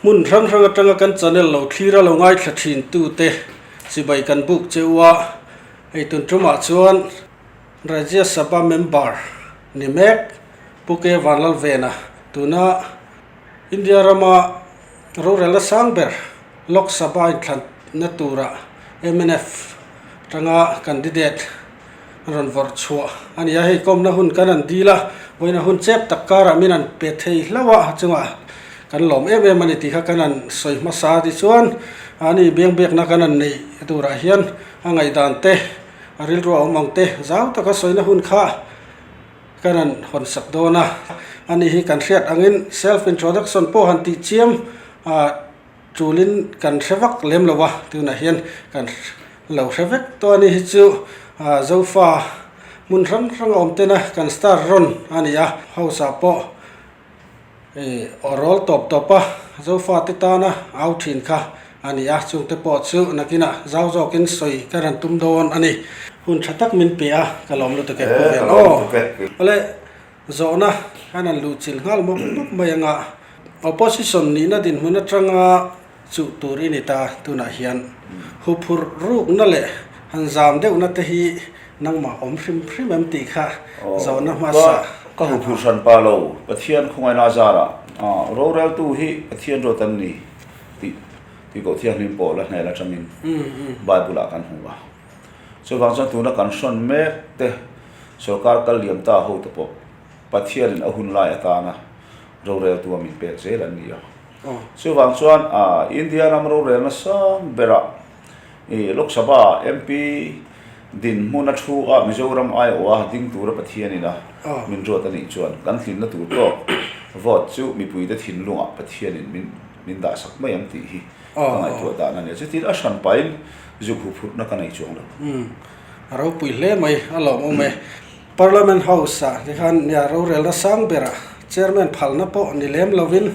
Hmun hrang hrang atanga kan channel lo thlir a lo ngaithla thin tute chibai kan buk che u a, hei tun tumah chuan Rajya Sabha member ni mek Pu K Vanlalvena tuna India rama rorelna sang ber Lok Sabha inthlanna tura mnf atanga candidate an rawn vawrh chhuah a ni a, hei kawmna hun kan han dil a, vawiin a hun chep tak karah min han pe thei hlauh a, chungah kan lawm em em a ni tih kha kan han sawi hmasa a tichuan ani biangbiakna kan han neih turah hian a ngaihdan te a rilru a awm ang te zau taka sawina hun kha kan han hawn sak dawn a, ani hi kan hriat angin self introduction pawh han tih chiam ah Tulin kan hre vak lem lo a, tunah hian kan lo hre vek tawh a ni hi chu Zofa hmun hrang hrang a awm ten a kan star rawn a ni a, house ah pawh ih aw rawl tawp tawp a Zofa te tana au thin kha a ni a, chungte pawh chu nakinah zau zawkin sawi ka rawn tum dawn a ni. Hun tha tak min pe a, ka lawm lutuk e Pu Vel aw. Awle. Zawhna an han luh chilh nghal mawp mawp mai anga opposition nihna dinhmun atanga chuh tur i ni ta tunah hian huphurh rukna leh han zam deuhna te hi nangmah awm hrim hrim em tih kha zawhna hmasa. Ka huphurh hran pa lo, Pathian khawngaihna zarah roreltu hi Pathian ruat an ni tih tih koh thianghlim pawh la hnel atangin Bible ah kan hmu a. Chuvang chuan tuna kan hrawn mek te Sorkar kal liam ta ho te pawh Pathianin a hun lai atana roreltu a min pek zel an ni a. Chuvang chuan India ram rorelna sang berah Lok Sabha MP dinhmun a thu a Mizoram aiawha ding tura Pathianin a min ruat a nih chuan kan hlimna tur tawk vote chu mipuite thinlungah Pathianin min dahsak mai ang tih hi ka ngaihtuah dan a ni a. Chutin a hran pahin zuk huphurhna ka nei chuang lo. A ropui hle mai, a lawmawm e. Parliament House-ah tikhan nia rorelna sang berah Chairman phalna pawh ni lem lovin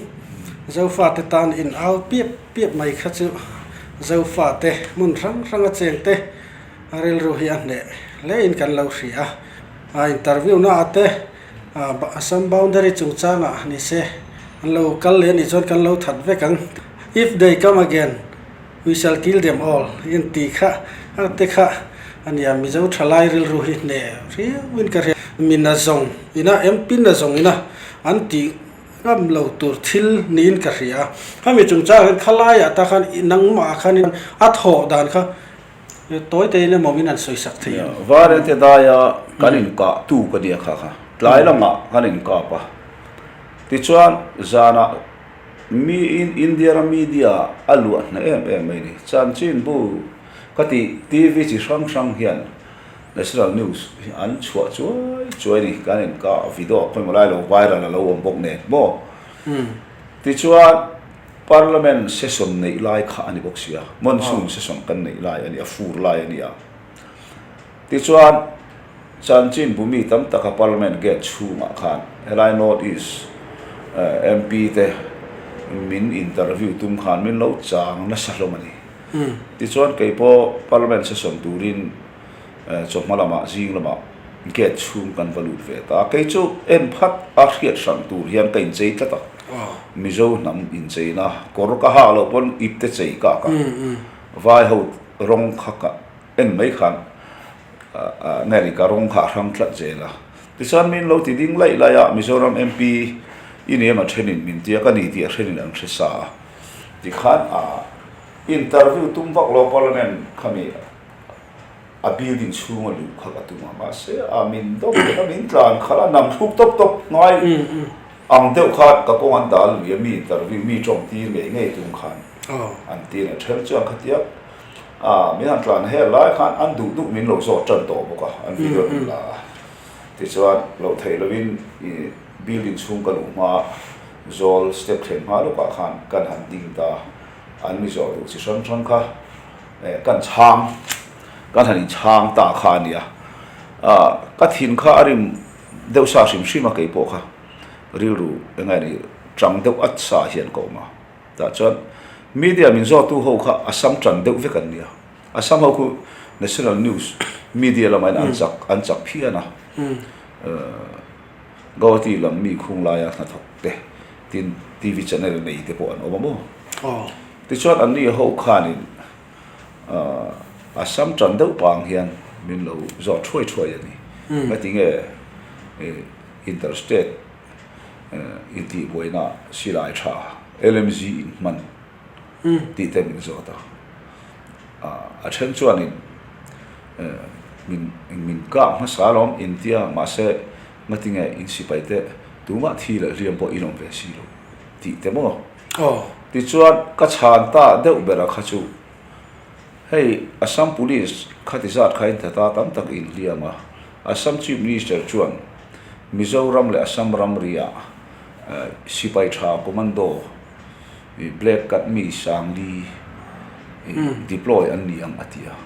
Zofate tan in au piap piap mai kha chu Zofate hmun hrang hranga chengte a rilru hi a hneh hlein kan lo hria a. Interview naah te Assam boundary chungchangah ni se an lo kal leh a nih chuan kan lo that vek ang. If they come again. We shall kill them all in tih kha a te kha a nia Mizo thalai rilru hi hneh riauin ka hria. Mina zawng ina MP na zawng ina an tih ngam lo tur thil niin ka hria a. Khami chungchang hian khalaiah ta khan nangmah khanin a thawh dan kha tawi teiin emaw min han sawisak thei ang. Varente daia kan inkah tu ka nia kha kha tlai lamah kan inkap a tichuan zanah Miin India ram media a luah hna em em mai ni. Chanchinbu ka tih TV chi hrang hrang hian national news hi an chhuah chuai chuai ni. Kan in ka video khawi maw lai lo viral a lo awm bawk nen maw. Tichuan parliament session neih lai kha a ni bawk sia. Monsoon session kan neih lai a ni a, fur lai a ni a. Tichuan Chanchinbu mi tam taka Parliament gate chhungah khan helai North East MP te min interview tum khan min lo chang nasa hlawm a ni. Tichuan kei pawh Parliament session turin chawhma lamah zing lamah gate chhung kan va lut ve ta. Kei chu en phat a hriat hrang tur hian ka inchei tlat a, Mizo hnam incheina kawr ka ha loh pawn ip te chei ka ak a, vai ho rawng kha ka en mai khan nge ka rawng kha a hrang tlat zel a. Tichuan min lo ti ding laih laih a, Mizoram MP i ni em a thenin min ti a, ka ni tih a hrenin an hre sa a. Tikhan interview tum vak lo Parliament khami a building chhunga luh kha ka tum a, mahse a min dawp leh a min tlan khalh a, nam thluk tawp tawp ngai ang deuh khan ka kawng an dal lui a, mi interview mi tawng tir ngei ngei tum khan an ti a, then chuan khatia A, min han tlan hel lai khan an duh duh min lo zawt tan tawh bawk a, an video min la a. Tichuan, loh theih lovin i building chhung ka luh hma zawl step thlen hma lawkah khan kan han ding ta, an mi zawh duh chi hrang hrang kha kan chhang, kan han inchhang ta kha a nia. A, ka thin kha a rim deuh sa hrim hrim a keipawh kha rilru eng nge ni chang deuh at sa hian ka awm a. Tah chuan media min zawttu ho kha Assam tan deuh vek an nia. Assam ho khu national news media lama in an chak an chak phian a. Guwahati lam mi khung laia hnathawk te tin TV channel nei te pawh an awm a maw? Tichuan anni ho khanin Assam tan deuh pang hian min lo zawh thuai thuai a ni. Ngatinge interstate intihbuaina silai tha LMG in hman tih te min zawt a. A then chuanin min min kah hmasa alawm intia mahse ngatinge in sipai te tumah thi leh hliam pawh in awm ve si lo tih te maw? Tichuan ka chhan ta deuh ber a kha chu hei Assam Police khati zat kha in thata tam tak in hliam a, Assam Chief Minister chuan Mizoram leh Assam ramri ah sipai tha commando Black cut mi Sangli deploy an ni ang a ti a.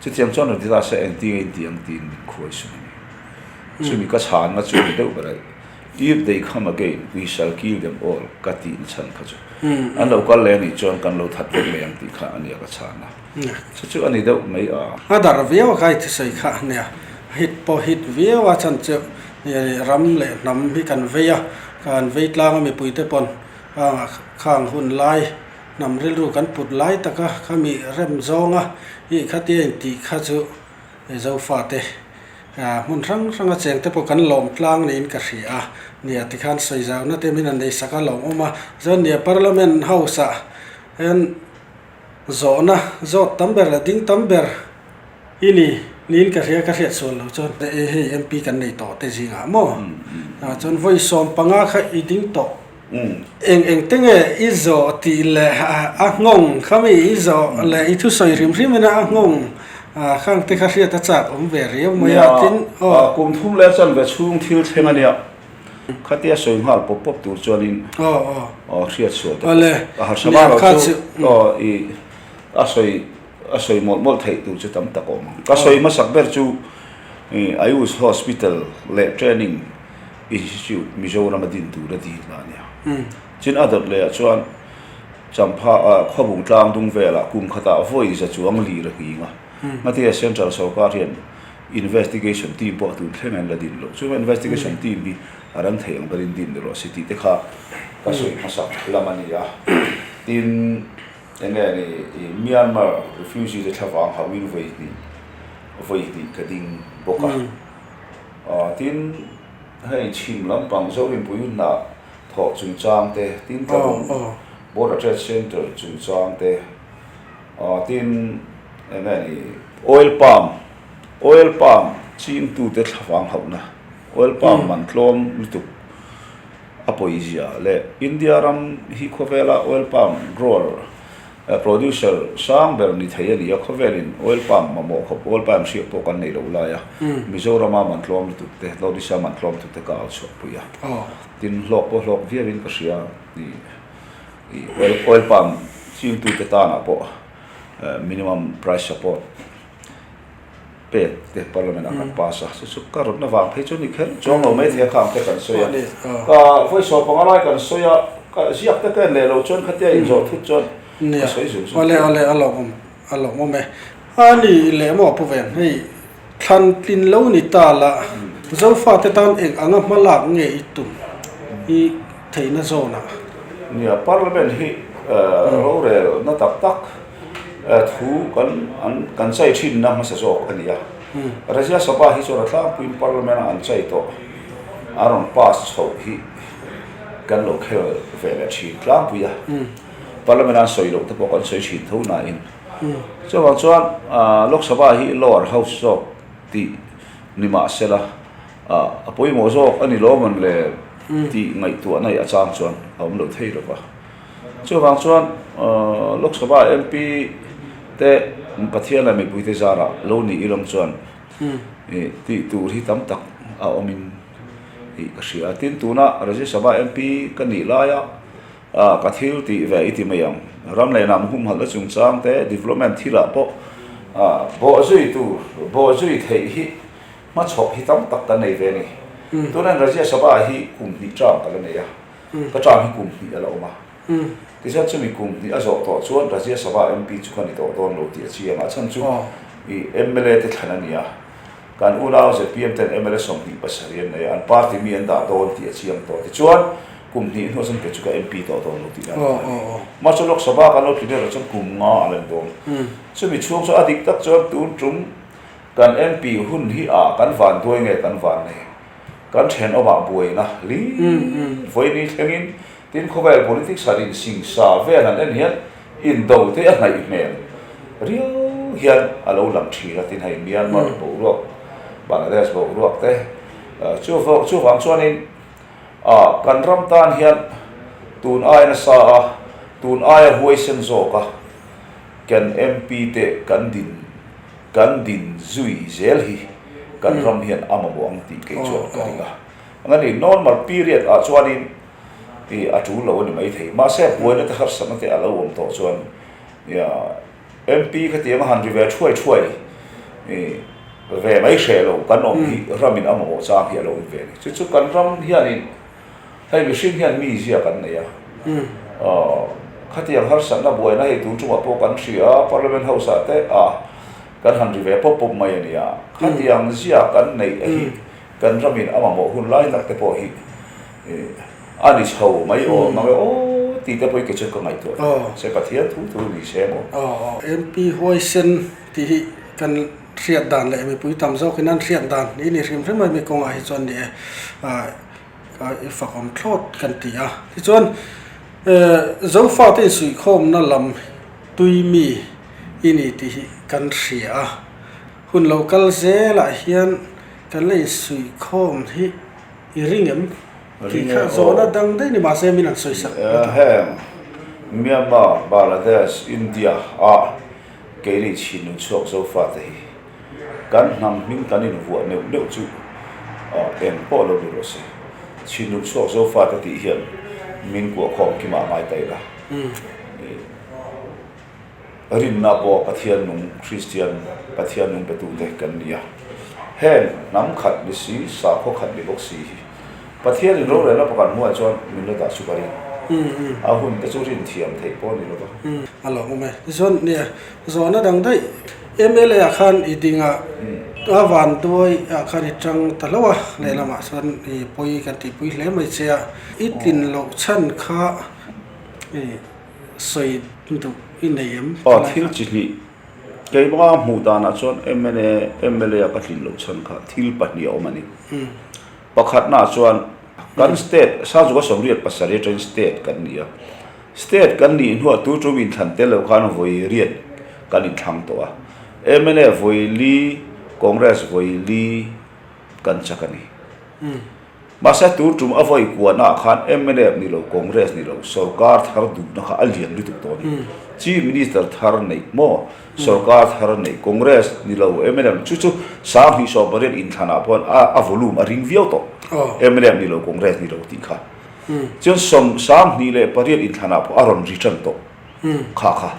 Chutiang chuan rawn ti ta se engtin nge in ti ang tiin min khuai sum a ni. Chumi ka chhanna chu ni deuh ber a, If they come again, we shall kill them all ka tih na chhan kha chu an lo kal leh a nih chuan kan lo that vek mai ang tih kha a nia ka chhanna. Chu chu a ni deuh mai a. A dar viau a kai thusawi kha a nia. Hit pawh hit viau a chhan chu ram leh hnam hi kan vei a, kan vei tlang a mipuite pawn Khang hun lai hnam rilru kan put lai taka khami rem zawnga ih khatia intih kha chu Zofate hmun hrang hranga cheng te pawh kan lawm tlang niin ka hria a. Nia tikhan sawi zauna te min han nei sak a lawm awm a. Chuan nia Parliament House ah hian zawhna zawt tam ber leh ding tam ber I ni, niin ka hria, ka hriat sual lo chuan e hei MP kan nei tawh te zingah maw? Chuan vawi 15 kha i ding tawh. Eng eng te nge i zawh tih leh a nghawng kha mi i zawh leh i thusawi hrim hrim ina a nghawng khang te kha hriat a chak awm ve riau mai a, tin aw. Kum thum leh chuan ve chhung thil thleng a nia, khatia sawi nghal pawp pawp tur chuanin hriat sual te pawh a harsa mar lo chu aw i a sawi. A sawi mawlh mawlh theih tur chu tam tak a awm ang. Ka sawi hmasak ber chu Ayush Hospital leh Training Institute Mizoram a din tur a dil na a nia. Chin a dawt leh ah chuan Champha Khawbung tlang dung velah kum khatah vawi za chuang lir a nghing a. Ngatinge Central sorkar hian Investigation team pawh tun thleng an la din loh. Chuvang Investigation team hi a ran theih ang berin din ni rawh se tih te kha ka sawi hmasak lam a ni a. Tin. Enge ni i Myanmar refugee te thlavang hauhin vawi hnih vawi hnih ka ding bawk a. Tin, hei chhim lampang Zorinpui hnah thawh chungchang te, tin Tlabung Border Trade Centre chungchang te, tin enge ni oil palm oil palm chingtute thlavang hauhna oil palm man tlawm lutuk A pawizia leh India ram hi khawvela oil palm grower, producer, sang ber ni thei a ni a, khawvelin oil palm mamawh khawp oil palm hriak pawh kan nei loh lai a, Mizorama man tlawm lutuk te, North East-a man tlawm lutuk te ka au chhuahpui a, tin hlawk pawh hlawk viauin ka hria i oil palm chingtute tanah pawh minimum price support. Pek te parliament ah kan pass a, chu chu ka rawtna vang phei chu ni kher chuang lo mai thei a khang te kan sawi a, ka vawi 15 lai kan sawi a, ka ziak te ka en leh loh chuan khatia inzawh thut chuan ka sawi zung zung thei. Awle a lawmawm a lawmawm e. A ni leh maw Pu Ven, hei thlan tlin lo ni ta la, Zofa te tan eng anga hma lak nge i tum i theihna zawnah? Nia, parliament hi rorel na tak tak Thu kan an kan chai thinna hmasa zawk a ni a. Rajya Sabha hi chuan a tlangpuiin Parliament a an chai tawh a rawn pass chhoh hi kan lo khel ve leh thin tlangpui a. Parliament a an sawi loh te pawh kan sawi thin tho nain. Chuvang chuan Lok Sabha hi lower house zawk tih ni mahsela a pawimawh zawk a ni lo mawn le tih ngaihtuahna hi a chang chuan a awm lo thei lo va. Chuvang chuan Lok Sabha MP te Pathian leh mipuite zarah lo ni ilawng chuan tih tur hi tam tak a awmin ka hria. Tin, tuna Rajya Sabha MP ka nih laia ka thil tih ve i ti mai ang. Ram leh hnam humhalhna chungchang te development thilah pawh bawhzui tur, bawhzui theih hi hmachhawp hi tam tak kan nei ve a ni. Tunin Rajya Sabha hi kum hnih term ka la nei a. Ka term hi kum hnih a la awm a. Tichuan chumi kum hnih a zawh tawh chuan Rajya Sabha MP chu ka ni tawh dawn lo tih a chiang a. Chhan chu i mla te thlan a ni a. Kan unau zpm ten mla 27 an nei a, an party mi an dah dawn tih a chiang tawh. Tichuan Kum hnih hnuah chuan kei chu ka MP tawh dawn lo tih dan a ni. Mahse Lok Sabha kan lo tlin erawh chuan kum nga a la ni dawn. Chumi chhung chu a dik tak chuan tun tum kan MP hun hi ah kan van duai nge kan van nei. Kan thenawmah buaina hlim vawiini thlengin tin khawvel politics han insingsa vel han en hian indo te a hnaih hmel riau hian a lo lang thin a tin hei Myanmar boruak Bangladesh boruak te chuvang chuanin A, kan ram tan hian tun aia nasa a, tun aia huaisen zawk a, kan MP te kan din kan din zui zel hi kan ram hian a mamawh ang tih kei chuan ka ring a. Engani normal period ah chuanin i a tul lo a ni maithei. Mahse buaina te harsatna te a lo awm tawh chuan ia MP khatiang a han ri ve thuai thuai ve mai hreh lo kan awm hi ramin a mamawh chang hi a lo awm ve a ni. Chu chu kan ram hianin hei mihring hian mi zia kan nei a, khatiang harsatna buaina hei tun chungah pawh kan hria a, Parliament House ah te a kan han ri ve pawp pawp mai a ni a, khatiang zia kan neih hi Kan ramin a mamawh hun lai tak te pawh hi a ni chho mai awm ang e aw tih te pawh hi kei chuan ka ngaihtuah a se Pathian thu thu ni se maw. MP huaisen tih hi kan hriat dan leh mipui tam zawkin an hriat dan i ni hrim hrim a mi kawngah hi chuan ni e i fakawm thlawt kan ti a. Tichuan Zofate insuihkhawmna lam tui mi i ni tih hi kan hria a. Hun lo kal zelah hian kan la insuihkhawm hi i ring em? Tih kha zawhna dang daih ni mahse min an sawisak lutuk. Heng Myanmar, Bangladesh, India ah keini chhinlung chhuak Zofa te hi kan hnam hming kan invuah neuh neuh chu eng pawh lo ni rawh se. Chhinlung chhuak Zofa te tih hian min kuahkhawm kimah ngai ta ila. Rinna pawh Pathian nung, Kristian Pathian nung petute kan ni a. Heng hnam khat ni si, sakhaw khat ni bawk si hi Pathianin rorelna pakhat hmuhah chuan min la dah chu ka ring. A hun te chu rin thiam theih pawh a ni lo va. A lo awm e. Tichuan nia, zawhna dang daih mla ah khan i ding a, a vanduai ah khan i tang ta hlauh a, lehlamah chuan i pawi kan tihpui hle mai che a, i tlin loh chhan kha i Sawi duh i nei em? Aw thil chi hnih, keimah hmuh danah chuan mla mla a ka tlin loh chhan kha thil pahnih a awm a ni. Pakhatnaah chuan kan state Sazuka sawmriat pasarih atangin state kan ni a, state kan nih hnuah tu tum inthlan tel loh khan vawi riat kan inthlang tawh a, mla vawi li, Congress vawi li kan chak a ni. Mahse tur tum a vawi kuahnaah khan mnf ni lo, Congress ni lo, sorkar thar duhna kha a lian lutuk tawh a ni. Chief Minister thar neih maw, sorkar thar neih, Congress ni lo, mnf chu chu 20 28 inthlanah pawh a volume a ring viau tawh, mnf ni lo, Congress ni lo tih kha. Chuan sawm 28 inthlanah pawh a rawn ri tan tawh. Kha kha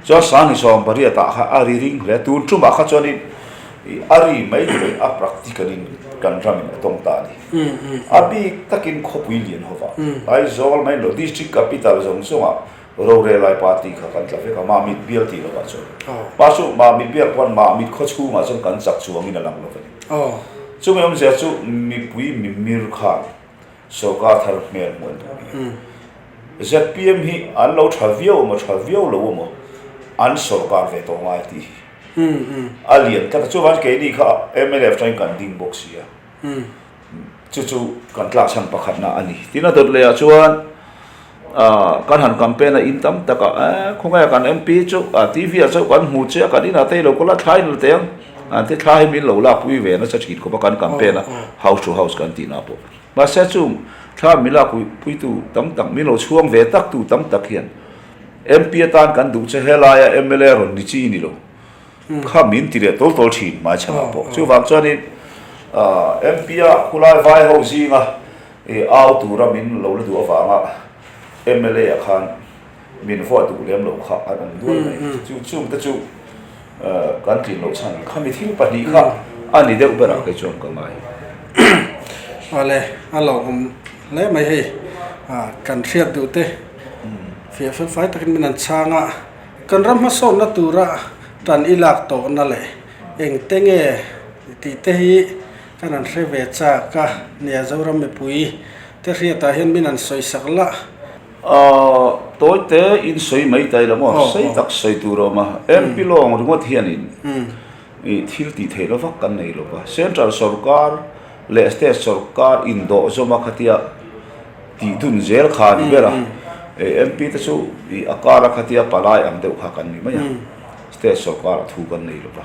chuan 2018 ah kha a ri ring hle tun tumah kha chuanin a ri mai ni loin a practical in kan ramin a tawng ta a ni. A bik takin khawpui lian ho va Aizawl mai lo district capital zawng zawngah rorelai party kha kan tla vek a Mamit bial tih lovah chuan mahse Mamit bial pawn Mamit khaw chhungah chuan kan chak chuangin a lang lo a ni. Chumi awmzia chu mipui mimir khan Sorkar thar hmel hmuh an duh ni a. ZPM hi an lo tha viau emaw tha viau lo emaw an sorkar ve tawh ngai tih hi a lian tlat a. Chuvangin keini kha mnf atangin kan ding bawk si a. Chu chu kan tlak chhan pakhatna a ni. Tin a dawt lehah chuan kan han campaign a in tam tak a, eh khawngaih kan MP chu TV ah chauh kan hmu che a, kan inah te i lo kal a, thla in la teh ang. An ti thla hi min lo lakpui ve nasa thin khawp a kan campaign a, house to house kan tihna pawh. Mahse chung thla min lakpuitu tam tak, min lo chhuang ve tak tu tam tak hian MP atan kan duh che helaia mla rawn ni chi ni lo kha min ti leh tawl tawl thin hmaichhanah pawh. Chuvang chuanin MP a khulai vai ho zinga au tura min lo la duh avanga mla ah khan Min vuah duh lem lo kha an awm dual mai. Chu chungte chu kan tlin loh chhan khami thil pahnih kha a ni deuh berah kei chuan ka ngai. Awle, a lo awm hle mai hei. Kan hriat duh te fiah fel fai takin min an chhang a. Kan ram hmasawnna tura tan i lak tawhna leh engte nge tih te hi kan han hre ve chak a nia Zoram mipui. te hriatah hian min han sawi sak la. Aaa tawi te in sawi mai ta ila maw sei tak sawi tur a awm a, MP lawng ringawt hianin ih thil tih theih lo vak kan nei lo va, Central sawrkar leh State sawrkar indawh zawm a khatia tih dun zel kha a ni ber a, MP te chu ih a kar a khatia palai ang deuh kha kan ni mai a, State sawrkar ah thu kan nei lo va.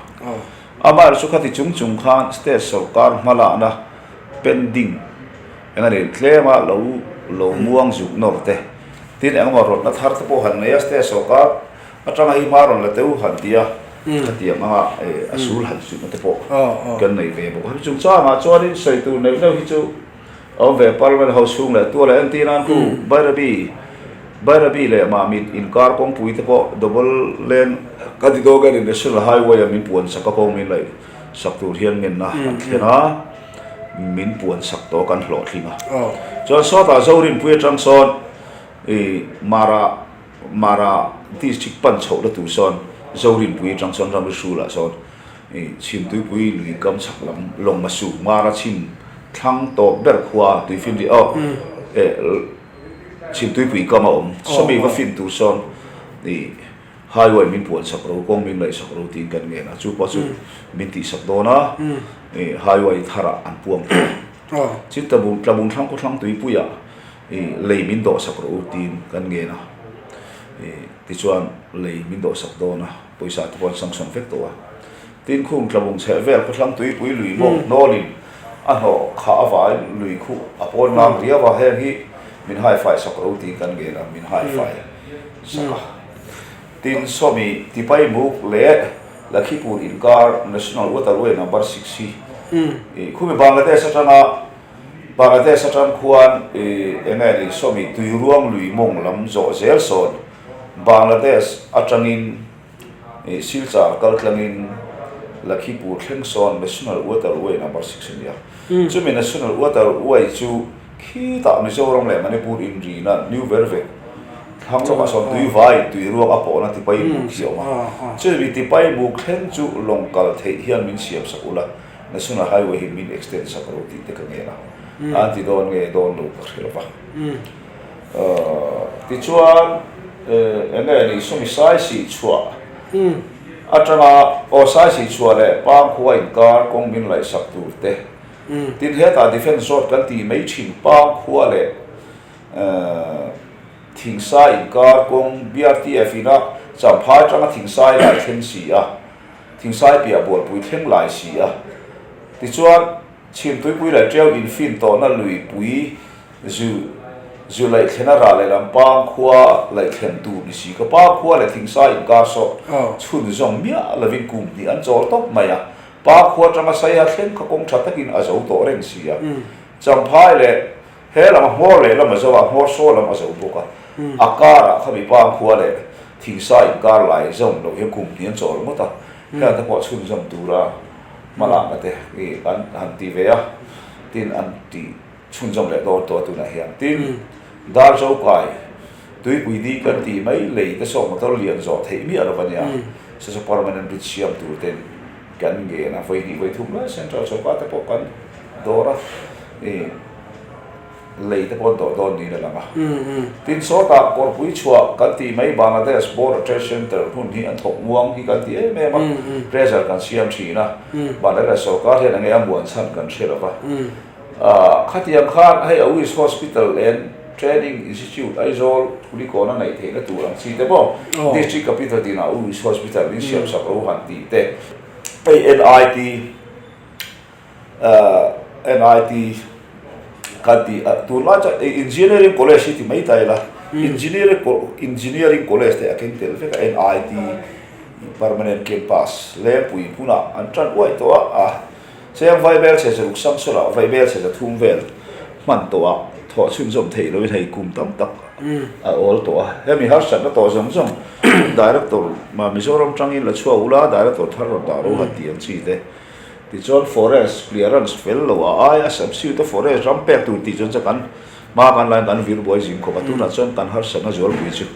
Amaherawhchu chu khati chung chung khan State sawrkar hmalakna pending eng a ni tlema lo lo muang zuk nawr te, tin engemaw rawtna thar te pawh han nei a, State sawrkar atanga hi hma rawn la teu han ti a, khatiang anga a sul han zukna te pawh kan nei ve bawk a. Hemi chungchangah chuanin sawi tur neuh neuh hi chu A awm ve Parliament House chhung leh tual a entir nan khu Bairabi Bairabi leh Mamit inkar kawngpui te pawh double lane ka ti dawk a ni National Highway a min puan sak a kawng min laih sak tur hian ngenna an thlen a min puan sak tawh kan hlawhtling a chuan sawtah Zorinpui atang sawn ih Mara Mara district pan chhoh na tur sawn Zorinpui atang sawn ramri hrulah sawn Chhimtuipui lui kam chhak lam lawng a su Mara chhim thlang tawp ber khua tuifin ri aw Chhimtuipui kam a awm sawmi va fin tur sawn ih highway min puan sak ro kawng min laih sak ro tiin kan ngen a chu pawh chu min tih sak dawn a ih highway tharah an puang tawh a chin tlabung tlabung thlang khaw thlang tuipuiah ih lei min dawh sak ro tiin kan ngen a ih tichuan lei min dawh sak dawn a. Pawisa te pawh an sang sang vek tawh a. Tin khung tlabung chheh vel khawthlang tuipui lui mawk hnawlin a hnawh khah avangin lui khuh a pawn ngang riau a, heng hi min haifai sak ro tiin kan ngen a, min haifai sak a. Tin sawmi Tipai Muk leh Lakhipur inkar National Waterway Number 6 hi khumi Bangladesh atanga Bangladesh atang khuan eng nge ni sawmi Tuiruang lui mawng lam zawh zel sawn Bangladesh atangin Silchar kal tlangin Lakhipur thleng sawn National Waterway Number 6 a ni a. Chumi National Waterway chu khitah Mizoram leh Manipur inrina New Vervek thlang lawkah sawn tuivaiin tuiruak a pawhna Tipai buk hi a awm a. Chumi Tipai buk thleng chu lawng kal theih hian min siam sak ula, National Highway hi min extend sak ro tih te ka ngen a. An ti dawn nge dawn lo ka hre lo va. Tichuan eng nge ni sawmi sai sih chhuah atanga aw sai sih chhuah leh Pangkhua inkar kawng min laih sak tur te tin hetah Defence Road kan tih mai thin Pangkhua leh Thingsai inkar kawng BRTF ina Champhai atanga Thingsai lai thleng si a Thingsai piah Bualpui thleng lai si a tichuan Chhimtuipui leh Tiau infin tawhna luipui Zu zu laihthlen a rah lehlam pang khua laihthlen tur ni si ka pa khua leh thingsa inkar sawh chhun zawng miah lovin kum hnih an chawl tawp mai a, pa khua atanga saiha thleng kha kawng tha takin a zo tawh reng si a. Champhai leh he lam a hmawr leh lam a zo a, hmawr saw lam a zo bawk a, a karah kha mi pang khua leh thingsa inkar lai zawng lo hian kum hnih an chawl ngawt a, heng te pawh chhun zawm tura hmalakna te an han ti ve a, tin an ti. Chhunzawm leh dawn tawh tunah hian tin Darzo kai tuipui di kan tih mai lei te sawk motor lian zawh theih miah lo a nia se chu permanent bridge siam tur ten kan ngen a vawi hnih vawi thum lai central sawrkar te pawh kan dawr a ih lei te pawh an dawh dawn niin a lang a tin sawtah kawrpui chhuah kan tih mai Bangladesh border trade center hmun hi an thawk muang hi kan ti em em a pressure kan siam thin a Bangladesh sawrkar hian enge a muan chhan kan hre lo va. Khatiang khan hei Awis Hospital and Training Institute Aizawl Phulikawna neih theihna tur ang chi te maw District Capital tinah Awis Hospital min siam sak ro han tih te hei NIT NIT kan tih tunlai chuan Engineering College hi ti mai ta ila Engineering Engineering College te a keng tel vek a NIT Permanent Campus Lengpui hmunah an tan uaih tawh a. Cheng vaibel chhe zaruk sang sawlah vaibel chhe zathum vel hman tawh a, thawh chhunzawm theih loin hei kum tam tak a awl tawh a. Hemi harsatna tawh zawng zawng Director Mizoram tangin la chhuak ula, Director thar rawn dah ro han tih ang chi te. Tichuan Forest clearance fel lo a aia subsidy forest ram pek tur tih chuan kan hma kan lain kan vir buai zing khawp a, tunah chuan kan harsatna zualpui chu.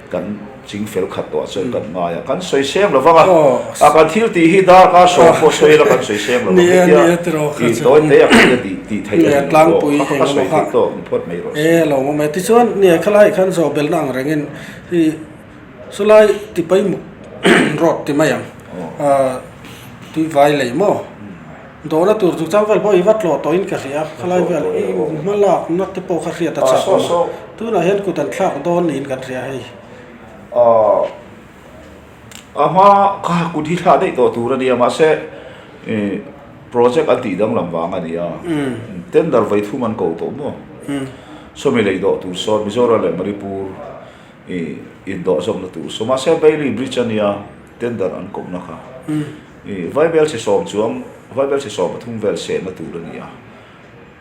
Kan ching fel khat tawh chuan kan ngai a, kan sawi seng lo vang a, a kan thil tih hi darkar sawm pawh sawi ila kan sawi seng lo vang, hetia i tawi te a khatia tih tih theih a ni lo pawh kha ka sawi theih tawk ni phawt mai rawh se. E lo awm e, tichuan nia khalai khan zawh belna ang rengin i sawlai tipai muk rawt ti mai ang, tuivai lei maw? Dawhna tur chu chang vel pawh i va tlawh tawhin ka hria, khalai vel i hma lakna te pawh kha hriat a chak awm a, tunah hian kut an thlak dawn niin kan hria hei. A hma kha kut hi thlah daih tawh tur a nia mahse project an tih danglam vang a nia, tender vawi thum an ko tawh maw? Sawmi lei dawh tur sawn Mizoram leh Manipur i indawh zawkna tur saw mahse Bailey Bridge a nia tender an kohna kha. I Vaibel chhe sawm chuang Vaibel chhe 13 vel sehna tur a ni a.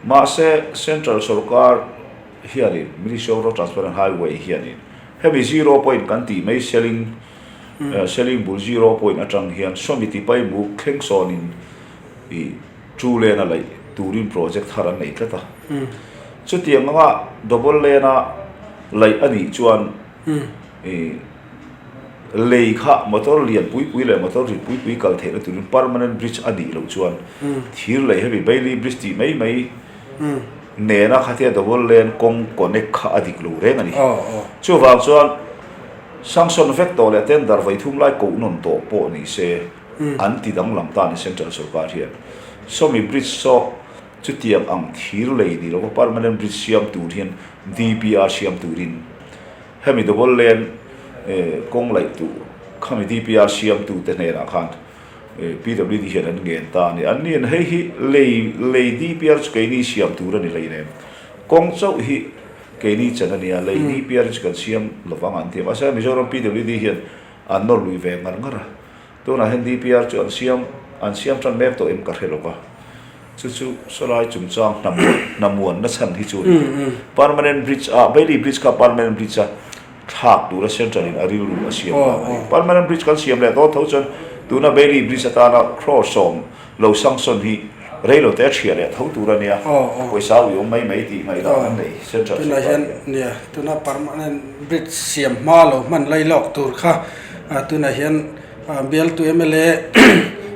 Mahse Central sorkar hianin Ministry of Road Transport and Highway hianin hemi zero point kan tih mai selling selling bul zero point atang hian sawmi tipai muk thleng sawnin i two lane a laih turin project thar an nei tlat a. Chutiang anga double lane a laih a nih chuan i lei kha motor lian pui pui leh motor rit pui pui kal theihna turin permanent bridge a nih loh chuan thir lei hemi Bailey bridge tih mai mai nena khatia double lane kawng connect kha a dik lo reng a ni. Chuvang chuan sanction vek tawh leh tender vawi thum lai koh nawn tawh pawh ni se an ti danglam ta a ni central sorkar hian. Sawmi bridge saw chutiang ang thir lei ni lova permanent bridge siam tur hian DPR siam turin Hemi double lane kawng laih tur khami DPR siamtute hnenah khan PWD hian an ngen ta a ni. An nian hei hi lei lei DPR chu keini siam tur a ni hleinem. Kawng chauh hi keini chan a nia, lei DPR chu kan siam lovang an ti a. Mahse Mizoram PWD hian an nawr lui ve ngar ngar a. Tunah hian DPR chu an siam an siam tan mek tawh em ka hre lova. Chu chu sawlai chungchang hnamuan hnamuanna chhan hi chu a ni. Permanent bridge a Bailey bridge kha permanent bridge a thlak tura central in a rilru a siam dan a ni. Permanent bridge kan siam leh dawn tho chuan tuna Bailey bridge atana crore sawm lo sanction hi rei lo te a thiah leh tho tur a nia. Pawisa ui awm mai mai tih ngaihdan an nei central Tunah hian nia tuna permanent bridge siam hma lo hman lai lawk tur kha tunah hian Bialtu mla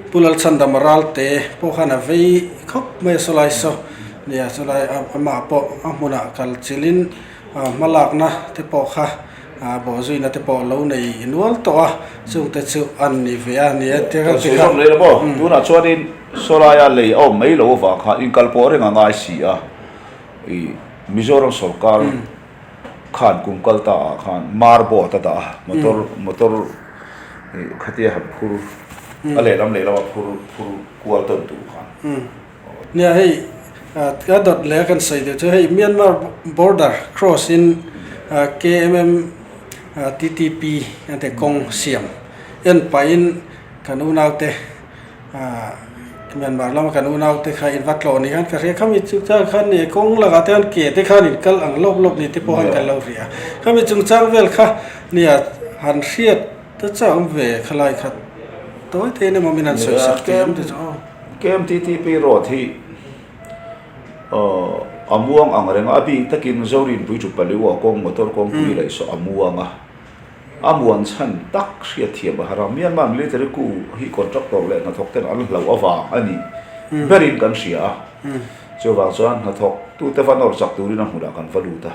Pu Lalchhandama Ralte pawh khan a vei khawp mai a sawlai saw nia chulai amah pawh a hmunah kal chilhin hmalakna te pawh kha bawhzuina te pawh lo nei nual tawh a chungte chu an ni ve a ni a tia kan ti kha. Tunah chuanin sawlaia lei a awm mai lo avang khan inkal pawh reng a ngai si a ih Mizoram sawrkar Khan kum kal ta ah khan mar boat a dah a, motor motor ih khatia han phur a lehlam lehlam a phur phur kual tawn tur khan. Nia hei ka dawt leh a kan sawi deuh chu hei Myanmar border cross in KMM TTP an tih kawng siam en pahin kan unaute Myanmar lama kan unau te kha in va tlawh ni khan ka hria khami chungchang khan ni kawng lakah te khan ke te khan in kal ang lawp lawp ni te pawh khan kan lo hria khami chungchang vel kha nia han hriat ta chauh awm ve khalai kha tawi te in emaw min han sawi sak teh ang te chu aw. KMTTP road hi a muang ang reng a, a bik takin Zorinpui chu Paliua kawng motor kawngpui laih saw a muang a. A muan chhan tak hriatthiam a har a, Myanmar military coup hi contractor leh hnathawk ten an hlauh avang a nih berin kan hria a, chuvang chuan hnathawk tute va nawr chak turin a hmunah kan va lut a,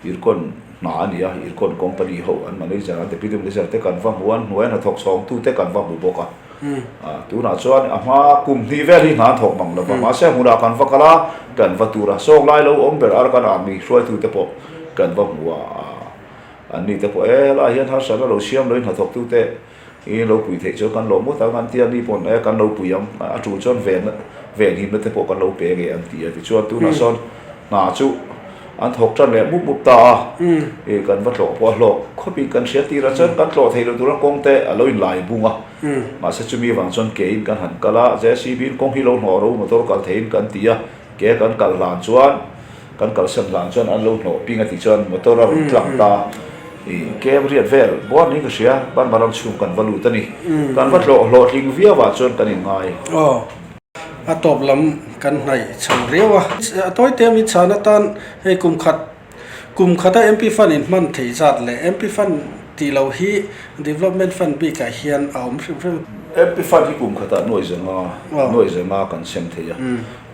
Ircon hna a ni a, Ircon company ho an manager an deputy manager te kan va hmu a, an hnuaia hnathawk chhawng tute kan va hmu bawk a. Tunah chuan a hma kum hnih vel hi hna an thawk mang lova, mahse hmunah kan va kal a, kan va tur a, sawk lai lo awm ber Arakan Army hruaitute pawh kan va hmu a, an ni te pawh e helaiah hian harsatna lo siam loin hnathawktute i lo pui theih chuan kan lawm ngawt ang an ti a, ni paw'n e kan lo pui ang, a tul chuan ven venhimna te pawh kan lo pe nge an ti a, tichuan tunah sawn hna chu an thawk tan leh mup mup ta a, i kan va tlawh pawh a hlawk khawpin kan hria tir a, chuan kan tlawh theih loh tura kawng te a lo inlai bung a, mahse chumi avang chuan kein kan han kal a, JCB in kawng hi lo hnawh ro motor kal theiin kan ti a, ke kan kal hlan chuan kan kalsan hlan chuan an lo hnawh ping a tih chuan motor a rawn tlang ta, i kem riat vel buan niin ka hria, Burma ram chhung kan va lut a ni, kan va tlawh hlawhtling viau ah chuan kan inngai. A tawp lam kan hnaih chho riau a. A tawi te min chhan atan hei kum khat. Kum khata MP Fund in hman theih zat leh MP Fund tih loh hi Development Fund bikah hian a awm hrim hrim. MP Fund hi kum khatah nuai zanga nuai zanga kan sem thei a,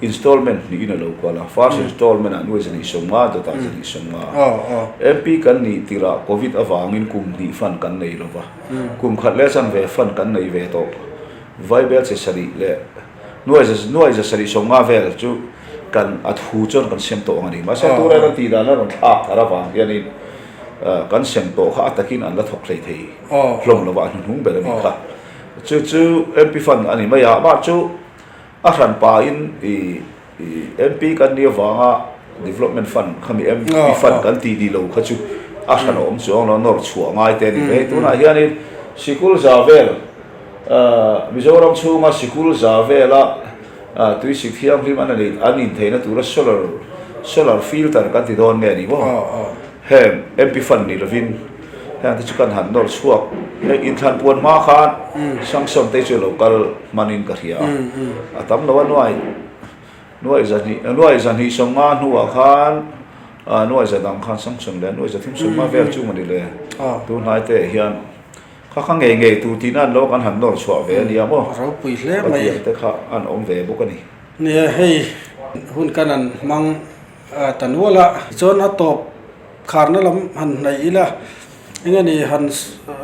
installment hnihin a lo kal a, first installment ah nuai zahnih 50 dawtah zahnih 50. MP kan nih tirah Covid avangin kum hnih fund kan nei lova, kum khat leh chanve fund kan nei ve tawh. Vaibel che sarih leh nuai nuai 750 vel chu kan a thu chuan kan sem tawh ang a ni. Mahse tunah hian an tih dan a rawn thlak thar avang hianin kan sem tawh kha a takin an la thawk hlei thei hlawm lo va, a hnuhnung ber a nih kha. Chu chu MP fund a ni mai a, amah chu a hran pahin ih MP kan nih avanga Development Fund khami MP Fund kan tih ni lo kha chu a hran a awm chuang lo, nawr chhuah ngai te a ni mai. Tunah hianin sikul za vel Mizoram chhunga sikul za vela tuisik thianghlim an nei an intheihna tura solar solar filter kan ti dawn nge ni maw? Heng MP Fund ni lovin heng te chu kan han nawr chhuak. Hei inthlan puan hma khan sanction te chu lo kal hmanin ka hria a, a tam lo a nuai nuai zahnih nuai zahnih 50 hnuah khan nuai za dang khan sanction leh nuai za thum 50 vel chu maw ni le tunhnai te hian. Kha kha ngei ngei tur tihna an lo kan han nawr chhuah ve a nia maw? Ropui hle mai. Pathian te kha an awm ve bawk a ni. Nia hei hun kan han hmang ta nual a, chuan a tawp kharna lam han hnaih ila eng nge han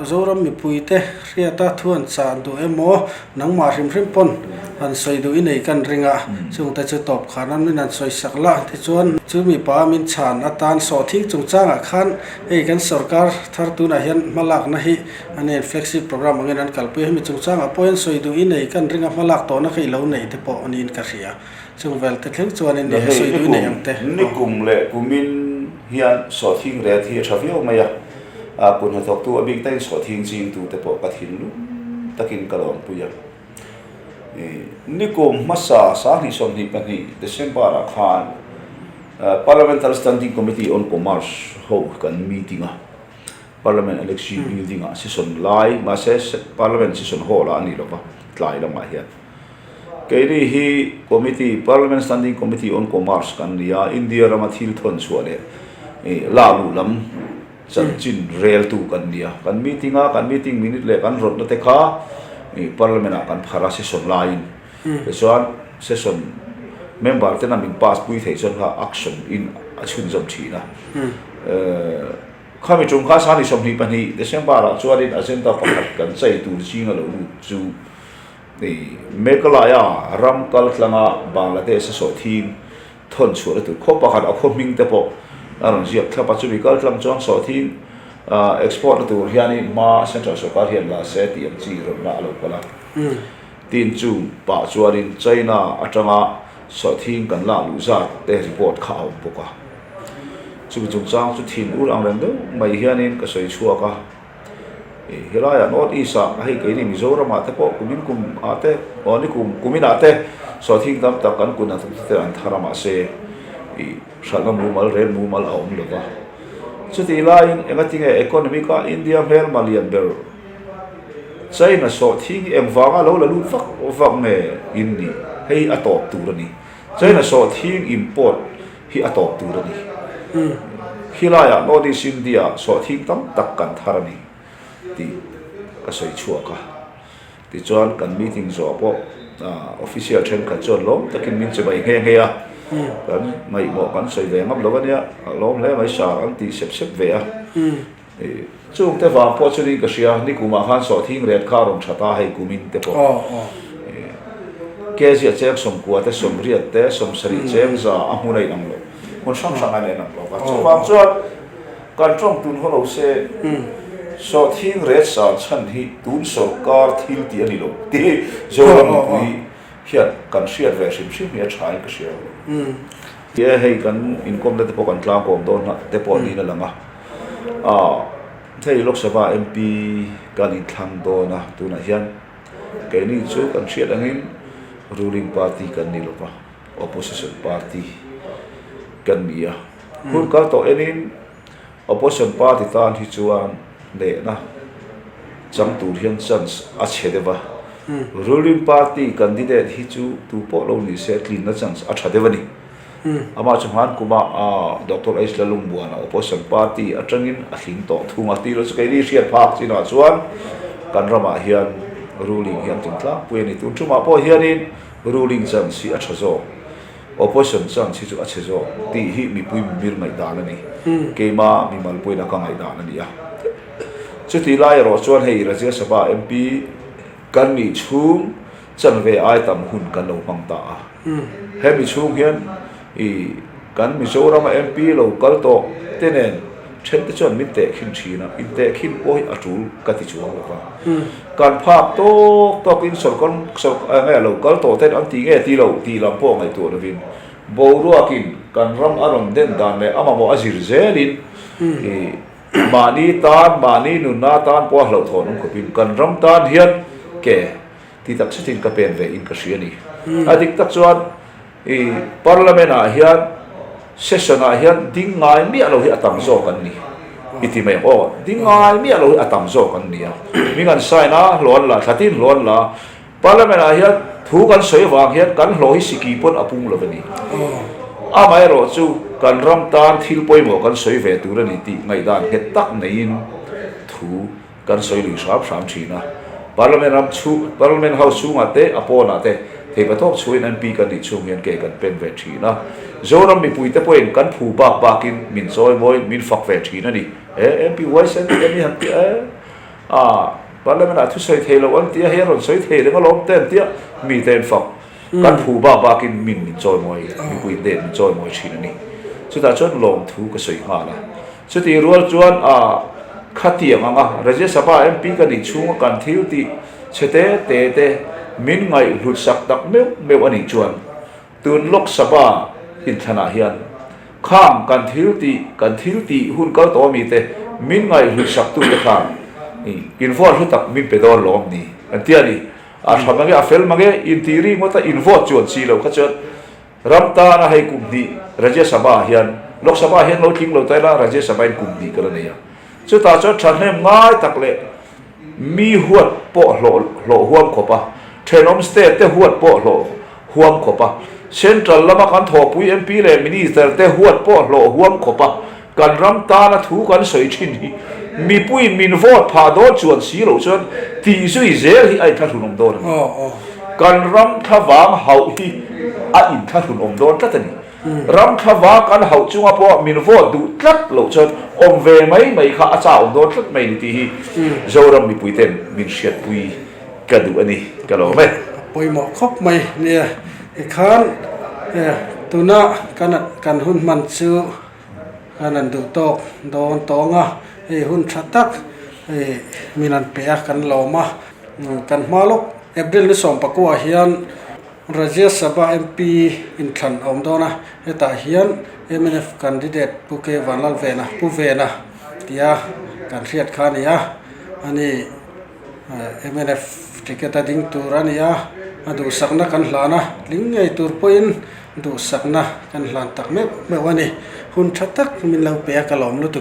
Zoram mipui te hriata thu han chah duh emaw nangmah hrim hrim pawn han sawi duh i nei kan ring a, chungte chu tawp kharna min han sawi sak la tichuan chu mipa min chhan atan sawhthing chungchangah khan Hei kan sorkar thar tunah hian hmalakna hi a nen flagship programme angin an kalpui a, hemi chungchangah pawh hian sawi duh i nei kan ring a, hmalak tawhna kha i lo nei te pawh niin ka hria. Chung vel te thleng chuanin nia sawi duh i nei ang te. Nikum leh kumin hian sawhthing ret hi a tha viau mai a, a kut hnathawktu a bik takin sawhthing chingtu te pawh ka thinlung takin ka lawmpui a. Nikum hmasa 2022 December ah khan Parliamentary Standing Committee on Commerce ho kan meeting a, Parliament Annexe Building ah session lai, mahse Parliament session hall ah a ni lova tlai lamah hian. Keini hi Committee, Parliament Standing Committee on Commerce kan ni a, India rama thil thawn chhuah leh lak luh lam chanchin reltu kan ni a. Kan meeting a, kan meeting minute leh kan rawtna te kha Parliament ah kan phar a session laiin. Tichuan session member tena min pass pui theih chuan kha action in a chhunzawm thin a. Khami tum kha sani 22 December ah chuanin agenda pakhat kan chei tur ching a lo lut chu Meghalaya ram kal tlanga Bangladesh a sawhthing thawn chhuahna tur khaw pakhat a khaw hming te pawh a rawn ziak thlap a, chumi kal tlang chuan sawhthing export na tur hianin hma central sorkar hian la se tih ang chi rawnna a lo kal a. Tin chung pah chuanin China atanga sawhthing kan lak luh zat te report kha a awm bawk a. Chumi chungchang chu thin ur ang reng deuh mai hianin ka sawi chhuak a. Helaiah North East ah hei keini Mizoramah te pawh kumin kum ah te aw ni kum kumin ah te sawhthing tam tak kan kun hnathawk te an thar a mahse ih hralhna mumal rel mumal a awm lo va. Chutih laiin engatinge economic a India hmelma lian ber China sawhthing hi engvanga lo la lut vak vak nge in nih? Hei a tawp tur a ni. China sawhthing import hi a tawp tur a ni. Khilaiah North East India sawhthing tam tak kan thar a ni tih ka sawi chhuak a. Tichuan kan meeting zawh pawh official thenkhat chuan lawm takin min che mai nghe nghe a. Kan ngaihmawh kan sawi ve ngam lo a nia, a lawm hle mai sar an ti sep sep ve a. Chung te vang pawh chuanin ka hria, nikumah khan sawhthing ret kha a rawn that a, hei kumin te pawh kg a cheng 90 te, 80 te, 70 cheng za a hmun a inang lo, hmun hrang hrang a inang lo va. Chuvang chuan kan tawng tun haw lo se, sawhthing ret san chhan hi tun sawrkar thil tih a ni lo tih hi Zoram mipui hian kan hriat ve hrim hrim hi a tha in ka hria. Tia hei kan inkawmna te pawh kan tlangkawm dawn hna te pawh niin a lang a. Aw hei Lok Sabha MP kan inthlang dawn a tunah hian keini chu kan hriat angin ruling party kan ni lova opposition party kan ni a. Hun kal tawh enin opposition party tan hi chuan hnehna chang tur hian chance a chhe deuh a. Ruling party candidate hi chu tu pawh lo ni se tlinna chance a tha deuh a ni. Amah chu hman kuma Doctor H Lalungbuana Opposition Party atangin a tling tawh thung a tih lo chu keini hriat phak chinah chuan kan ramah hian ruling hi an tling tlangpui a ni. Tun tumah pawh hianin ruling chance hi a tha zawk, opposition chance hi chu a chhe zawk tih hi mipui mimir ngaihdan a ni. Keima mimal pawhin a ka ngaihdan a ni a. Chutih lai erawh chuan hei Rajya Sabha MP kan nih chhung chanve ai tam hun kan lo hmang ta a. Hemi chhung hian i kan Mizorama MP lo kal tawh te nen then te chuan min tehkhin thin a, in tehkhin pawh hi a tul ka ti chuang lo va. Kan phak tawk tawk in sawrkar sawrkar nge lo kal tawh ten an ti nge ti lo tih lam pawh ngaihtuah lovin boruakin kan ram a rawn den dan leh a mamawh a zir zelin i mahni tan mahni nunna tan pawh a hlauhthawn awm khawpin kan ram tan hian ke Ti tak zetin ka pen ve in ka hria a ni. A dik tak chuan i Parliament ah hian session ah hian ding ngai miah lo hi a tam zawk an ni i ti mai ang aw. Ding ngai miah lo hi a tam zawk an ni a. Hming an sign a, hlawh an la, thla tin hlawh an la. Parliament ah hian thu kan sawi avang hian kan hlawh hi siki pawn a pung lo a ni. Amaherawh chu kan ram tan thil pawimawh kan sawi ve tur a ni tih ngaihdan nghet tak neiin thu Kan sawi lui hram hram thin a. Parliament ram chhung, Parliament House chhungah te, a pawnah te theipa tawk chhuahin MP kan nih chhung hian ke kan pen ve thin a. Zoram mipuite pawhin kan phu bak bakin min chawi mawiin min fak ve thin a ni. He MP huaisen tih a ni han ti a, a Parliament ah thusawi thei lo an ti a, hei a rawn sawi thei reng alawm te an ti a, mite an fak. Kan phu bak bakin min min chawi mawi, mipuite min chawi mawi thin a ni. Chutah chuan lawmthu ka sawi nghal a. Chutih rual chuan a khatiang ang a, Rajya Sabha MP ka nih chhunga kan thil tih chhe te te te min ngaihhlut sak tak meuh meuh a nih chuan tun Lok Sabha inthlanah hian khang kan thil tih kan thil tih hun kal tawh ami te min ngaihhlut sak tu te khan in vote hlu tak min pe dawn lawm ni an ti a ni. A tha mange a fel mange intih ri ngawt a in vote chuan si lo kha chuan Ram tana hei kum hnih Rajya Sabha ah hian Lok Sabha ah hian lo tling lo ta ila Rajya Sabha in kum hnih ka la nei a. Chutah chuan thahnem ngai tak leh mi huat pawh hlawh hlawh huam khawp a, thenawm state te huat pawh hlawh huam khawp a, Central lama kan thawhpui MP leh Minister te huat pawh hlawh huam khawp a, kan ram tana thu kan sawi thin hi mipuiin min vote phah dawn chuan si loh chuan tih zui zel hi a inthlahrun awm dawn a ni. Kan ram thlavang hauh hi a inthlahrun awm dawn tlat a ni. Ram thlavang kan hauh chunga pawh min vote duh tlat loh chuan awm ve mai mai kha a chah awm dawn tlat mai ni tih hi Zoram mipuiten min hriatpui ka duh a ni ka lawm e. A pawimawh khawp mai nia tikhan tuna kan hun hman chu Khan an duh tawk dawn tawng a, hei hun tha tak hei min an pe a kan lawm a, kan hma lawk April ni sawmpakua hian Rajya Sabha MP inthlan a awm dawn a, hetah hian mnf candidate Pu K Vanlalvena, Pu Vena tia kan hriat kha a ni a, ani mnf ticket a ding tur a ni a, a duhsakna kan hlan a, tling ngei tur pawhin Duhsakna kan hlan tak meuh meuh a ni. Hun tha tak min lo pe a ka lawm lutuk e.